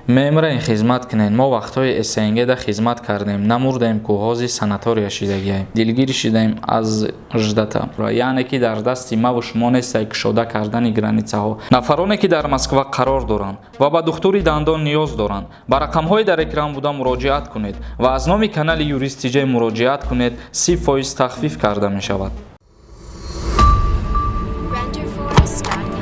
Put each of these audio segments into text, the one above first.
Мемраен, хизмат кунен. Мо вақтҳои СНГ-да хизмат кардем, намурдем ку, ҳози санатория шидагием, дилгир шидаем аз ждата. Яъне ки дар дасти маву шумо нестай кушода кардани границаҳо. Нафароне, ки дар Москва қарор доранд ва ба духтури дандон ниёз доранд, ба рақамҳои дар экран буда муроҷиат кунед ва аз номи канали Юрист Тиҷай муроҷиат кунед, 30% тахфиф карда мешавад. Renderforest.com.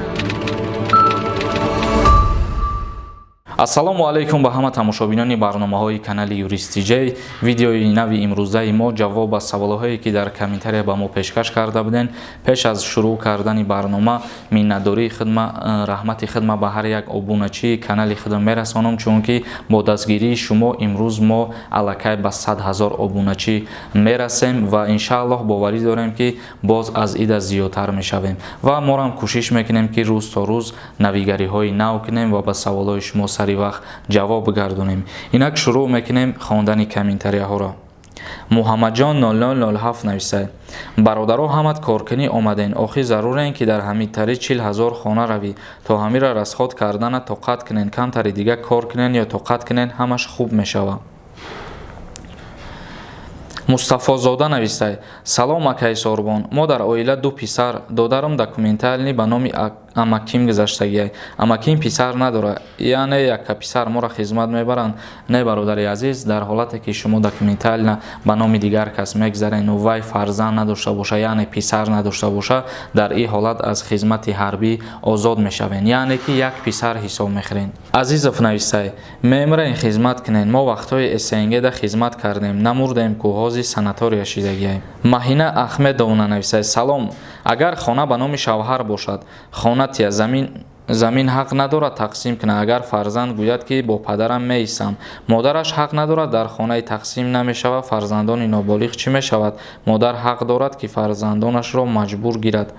Ассалому алайкум ба ҳама тамошобинони барномаҳои канали Юрист Тиҷай. Видеои нави имрӯзаи мо ҷавоб ба саволҳое, ки дар комментария ба мо пешкаш карда буден. Пеш аз шурӯъ кардани барнома миннатдории хидма, раҳмати хидма ба ҳар як обуначии канали худам мерасонам, чунки бо дастгирии шумо имрӯз мо аллакай ба 100 000 обуначӣ мерасем ва иншааллоҳ боварӣ дорем, ки боз аз ида зиёдтар мешавем ва морам кӯшиш мекунем, ки рӯз то рӯз навигариҳои нав кунем ва ба саволҳои шумо сари вақт ҷавоб бигардонем. Инак шурӯъ мекунем хондани комментарияҳоро. Муҳаммадҷон 0007 нависад: бародаро, ҳамат коркунӣ омаден, охи зарурен, ки дар ҳамин тари 40 000 хона равӣ, то ҳамира расход кардана тоқат кунен, камтари дига кор кунен ё тоқат кунен, ҳамаш хуб мешавад. Мустафозода нависад: салом, акаи Сорбон, мо дар оила ду писар, додарам документальный ба номи амаким гузаштагиай, амаким писар надорад, яъне якка писар, моро хизмат мебаранд? Не, бародари азиз, дар ҳолате ки шумо документально ба номи дигар кас мегзарену вай фарзанд надошта боша, яъне писар надошта боша, дар ин ҳолат аз хизмати ҳарбӣ озод мешавен, яъне ки як писар ҳисоб мехӯрен. Азизов нависай: мемраен, хизмат кунен. Мо вақтҳои СНГ-да хизмат кардем, намурдем ку, ҳози санатория шидагиай. Маҳина Ахмедовна нависай: салом, агар хона ба номи шавҳар бошад, хона тия, замин ҳақ надорад тақсим кунад. Агар фарзанд гӯяд, ки бо падарам меистам, модараш ҳақ надорад, дар хонаи тақсим намешавад. Фарзандони ноболиғ чӣ мешавад? Модар ҳақ дорад, ки фарзандонашро маҷбур гирад?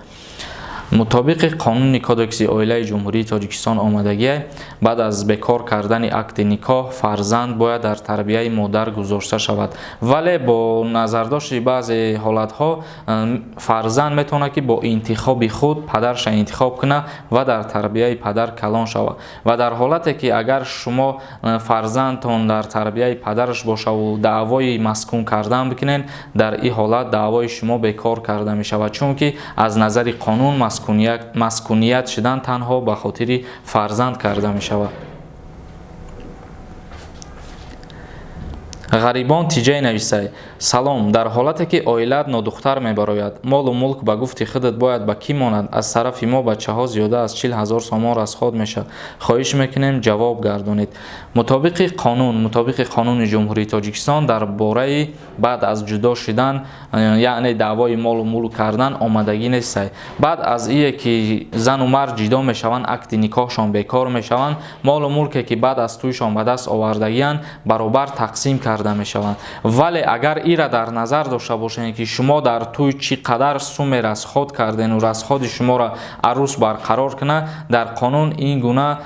Мутобиқи қонуни Кодекси оилаи Ҷумҳурии Тоҷикистон омадагиай, баъд аз бекор кардани акти никоҳ фарзанд бояд дар тарбияи модар гузошта шавад, вале бо назардошти баъзе ҳолатҳо фарзанд метавонад, ки бо интихоби худ падарша интихоб кунад ва дар тарбияи падар калон шавад. Ва дар ҳолате ки агар шумо фарзандтон дар тарбияи падараш бошаву даъвои маскун кардан бикунед, дар ин ҳолат даъвои шумо бекор карда мешавад, чунки аз назари қонун маскуният шудан танҳо ба хотири фарзанд карда мешавад. Ғарибон Тиҷай нависай: салом, дар ҳолате ки оилаат нодухтар мебарояд, молу мулк ба гуфти худат бояд ба кӣ монад? Аз тарафи мо бачаҳо зиёда аз 40 000 сомон расход мешавад, хоҳиш мекунем, ҷавоб гардонед. Мутобиқи қонун, мутобиқи қонуни Ҷумҳурии Тоҷикистон дар бораи баъд аз ҷудо шудан, яъне даъвои молу мулк кардан омадагӣ нестай. Баъд аз ие ки зану мард ҷудо мешаванд, акти никоҳшон бекор мешаванд, молу мулке, ки баъд аз тӯйшон ба даст овардагианд, баробар тақсим карда мешаванд. Вале агар ира дар назар дошта бошед, ки шумо дар тӯй чӣ қадар суме расход кардену расходи шуморо арӯс барқарор кунад, дар қонун ин гуна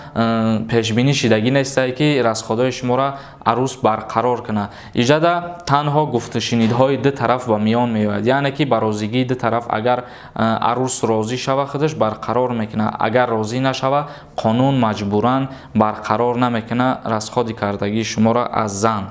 пешбинӣ шидагӣ нестай, ки расходҳои шуморо арӯс барқарор кунад. Иҷада танҳо гуфтушунидҳои ду тараф ба миён меояд, яъне ки ба розигии ду тараф агар арӯс розӣ шава, худаш барқарор мекунад, агар розӣ нашава, қонун маҷбуран барқарор намекунад расходи кардагии шуморо аз зан.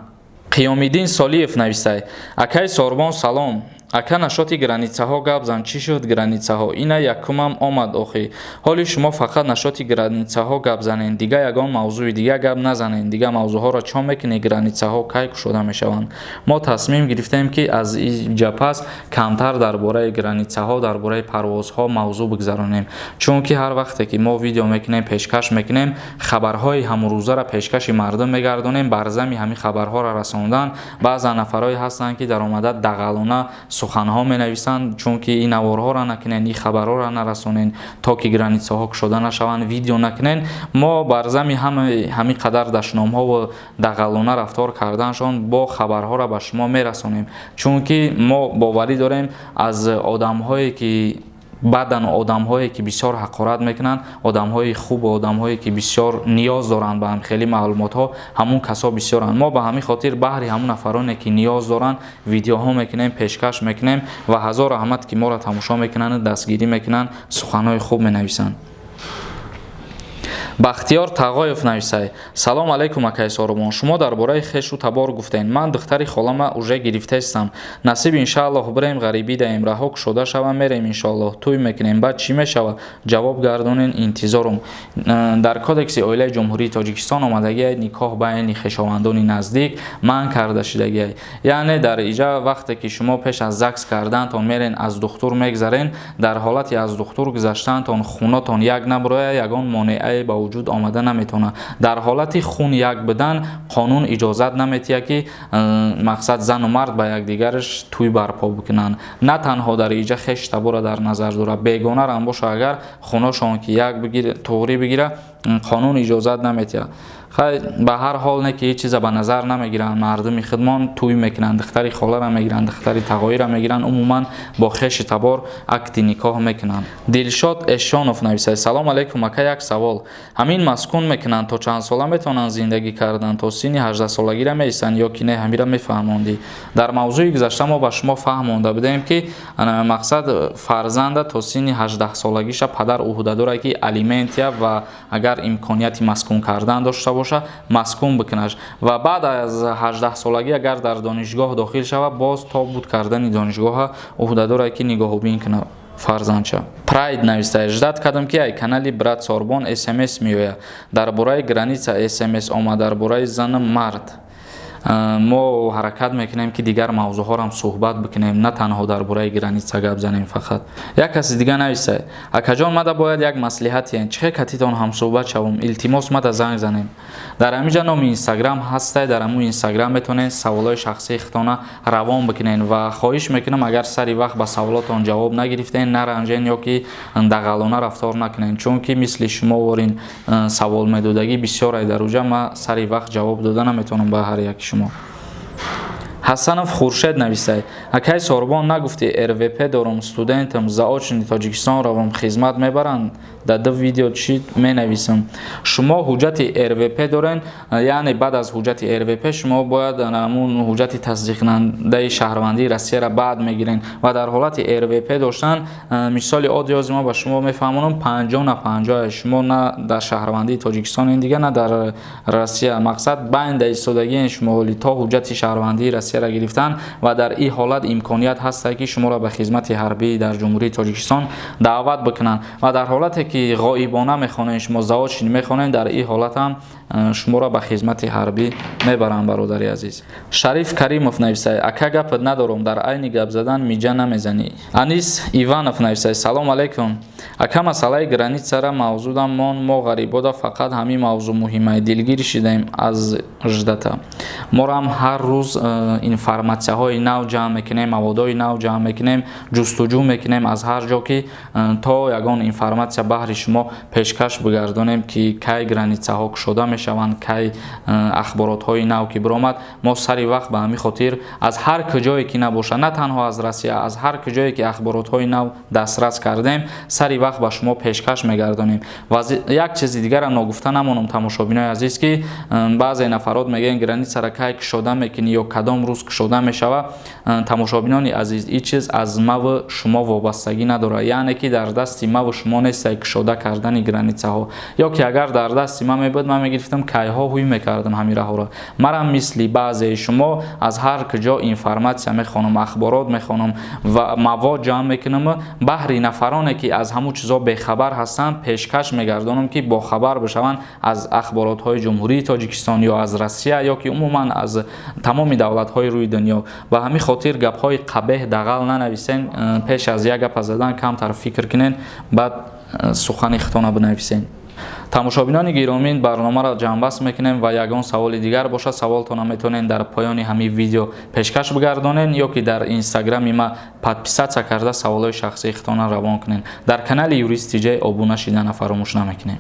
Қиёмиддин Солиев нависай: акаи Сорбон, салом, ака, нашоти границаҳо гап зан, чӣ шуд границаҳо? Ина якумам омад охи. Ҳоли шумо фақат нашоти границаҳо гап занен, дига ягон мавзӯи дига гап назанен, дига мавзӯъҳоро чо мекунӣ? Границаҳо кай кушода мешаванд? Мо тасмим гирифтем, ки аз инҷа пас камтар дар бораи границаҳо, дар бораи парвозҳо мавзӯъ бигзаронем, чунки ҳар вақте ки мо видео мекунем, пешкаш мекунем, хабарҳои ҳамрӯзаро пешкаши мардум мегардонем. Бар зами ҳамин хабарҳоро расондан баъзан нафарҳое ҳастанд, ки даромада дағалона суханҳо менависанд, чунки ин наворҳоро накунен, ин хабарҳоро нарасонен, то ки границаҳо кушода нашаванд, видео накунен. Мо бар зами ҳамин қадар дашномҳо ва дағалона рафтор карданашон бо хабарҳоро ба шумо мерасонем, чунки мо боварӣ дорем, аз одамҳое ки баъдан одамҳое ки бисёр ҳақорат мекунанд, одамҳои хубу одамҳое ки бисёр ниёз доранд ба ҳамхели маълумотҳо, ҳамун касо бисёранд. Мо ба ҳамин хотир баҳри ҳамун нафароне, ки ниёз доранд, видеоҳо мекунем, пешкаш мекунем ва ҳазор раҳмат, ки моро тамошо мекунанд, дастгирӣ мекунанд, суханҳои хуб менависанд. Бахтиёр Тағоев нависай: «Салом алейкум, акай Сорубон. Шумо дар бораи хешу табор гуфтем. Ман духтари холама уже гирифтаистам. Насиб, иншааллоҳ, бирем, ғарибӣ даем. Раҳо кушода шава, мерем, иншоаллоҳ, тӯй мекунем. Баъд чӣ мешавад? Ҷавоб гардонен, интизорум». Дар Кодекси оилаи Ҷумҳурии Тоҷикистон омадагиай, никоҳ байни хешовандони наздик манъ карда шудагиай. Яъне дар иҷа вақте ки шумо пеш аз ЗАГС кардантон мерен, аз духтур мегзарен, дар ҳолати аз духтур гузаштаантон хунотон як набуроя, ягон монеае ба вуҷуд омада наметавонад. Дар ҳолати хун як будан қонун иҷозат наметиҳад, ки мақсад зану мард ба якдигараш тӯй барпо бикунанд. На танҳо дар иҷа хеш табора дар назар дорад, бегонарам боша, агар хуношон ки як туғрӣ бигира, қонун иҷозат наметиҳад. Хай, ба ҳар ҳол, не ки ҳеҷ чиза ба назар намегиранд, мардуми худмон тӯй мекунанд, духтари холара мегиранд, духтари тағоира мегиранд, умуман бо хеши табор акти никоҳ мекунанд. Дилшод Эшонов нависад: «Салом алейкум, ака, як савол. Ҳамин маскун мекунанд, то чанд сола метавонанд зиндагӣ кардан? То синни 18-солагира меистанд ё ки не? Ҳамира мефаҳмондӣ». Дар мавзӯи гузашта мо ба шумо фаҳмонда будем, ки мақсад фарзанда то синни 18-солагиша падар ӯҳда дорад, ки алиментия ва агар имконияти маскун кардан дошта боша, маскун бикунаш, ва баъд аз 18-солагӣ агар дар донишгоҳ дохил шавад, боз то буд кардани донишгоҳа ӯҳда дорад, ки нигоҳубин кунад фарзандча. Прайд нависта: «Ждать кардам, ки ай канали брат Сорбон смс меояд. Дар бораи граница смс омад, дар бораи зану мард». Мо ҳаракат мекунем, ки дигар мавзӯъҳоро суҳбат бикунем, на танҳо дар бораи граница гап занем фақат. Як каси дига нависа: «Акаҷон, мада бояд як маслиҳатиен. Чӣ хел катитон ҳамсӯҳбат шавум? Илтимос, мада занг занем». Дар ҳаминҷа номи Инстаграм ҳастай, дар ҳамун Инстаграм метавонед саволҳои шахсии худтона равон бикунед. Ва хоҳиш мекунам, агар сари вақт ба саволотон ҷавоб нагирифтен, наранҷен ё ки дағалона рафтор накунед, чунки мисли шумо ворин савол медодагӣ бисёрай дар уҷа, ман сари вақт ҷавоб дода наметавонам ба ҳар яки шумо. Ҳасанов Хуршед нависай: «Акай Сорбон, нагуфти РВП дорум, студентам, заочный Тоҷикистон равам, хизмат мебаранд? Дар ду видео чӣ менависам?» Шумо ҳуҷҷати РВП дорен, яъне баъд аз ҳуҷҷати РВП шумо бояд ҳамун ҳуҷҷати тасдиқкунандаи шаҳрвандии Россияро баъд мегирен. Ва дар ҳолати РВП доштан, мисоли оддӣ ҳозир ма ба шумо мефаҳмонам, 50 на 50, шумо на дар шаҳрвандии Тоҷикистон ин дига, на дар Россия, мақсад байнда истодагиен шумо ҳоли то ҳуҷҷати шаҳрвандии Россияро гирифтан. Ва дар ин ҳолат имконият ҳаст, ки шуморо ба хизмати ҳарбӣ дар Ҷумҳурии Тоҷикистон даъват бикунанд. Ва дар ҳолате ки ғоибона мехонед, шумо заочный мехонед, дар ин ҳолат ҳам шуморо ба хизмати ҳарбӣ мебаранд, бародари азиз. Шариф Каримов нависай: «Ака, гапат надорам, дар айни гап задан миҷа намезанӣ». Анис Иванов нависай: «Салом алейкум, ака, масъалаи границара мавзӯдам мон. Мо ғарибода фақат ҳамин мавзӯъ муҳимай, дилгир шидаем аз ждать». Морам ҳар рӯз информатсияҳои нав ҷамъ мекунем, маводҳои нав ҷамъ мекунем, ҷустуҷӯ мекунем аз ҳар ҷо, ки то ягон информатсия баҳри шумо пешкаш бигардонем, ки кай границаҳо кушода мешаванд, кай ахборотҳои нав ки биромад, мо сари вақт. Ба ҳамин хотир аз ҳар куҷое ки набошад, на танҳо аз Россия, аз ҳар куҷое ки ахборотҳои нав дастрас кардем, сари вақт ба шумо пешкаш мегардонем. Ва як чизи дигарам ногуфта намонам, тамошобинои азиз, ки баъзе нафарот мегӯянд, границара кай кушода мекунӣ ё кадом рӯз кушода мешавад. Тамошобинони азиз, ин чиз аз маву шумо вобастагӣ надорад, яъне ки дар дасти маву шумо нестай кушода кардани границаҳо. Ё ки агар дар дасти ман мебуд, ман мегирифтам, кайҳо ҳуй мекардам ҳамин раҳоро. Манам мисли баъзеи шумо аз ҳар куҷо информатсия мехонам, ахборот мехонам ва мавод ҷамъ мекунам, баҳри нафароне ки аз ҳамун чизҳо бехабар ҳастанд, пешкаш мегардонам, ки бохабар бишаванд аз ахборотҳои Ҷумҳурии Тоҷикистон ё аз Россия ё ки умуман аз тамоми давлатҳои рӯи дунё. Ба ҳамин хотир гапҳои қабеҳ, дағал нанависен. Пеш аз як гапа задан камтар фикр кунен, баъд сухани худтона бинависен. Тамошобинони гиромӣ, барномаро ҷамъбаст мекунем ва ягон саволи дигар бошад, саволтона метавонед дар поёни ҳамин видео пешкаш бигардонед ё ки дар Инстаграми ма подписаться карда, саволҳои шахсии худтона равон кунед. Дар канали Юрист Тиҷай обуна шидана фаромӯш намекунем.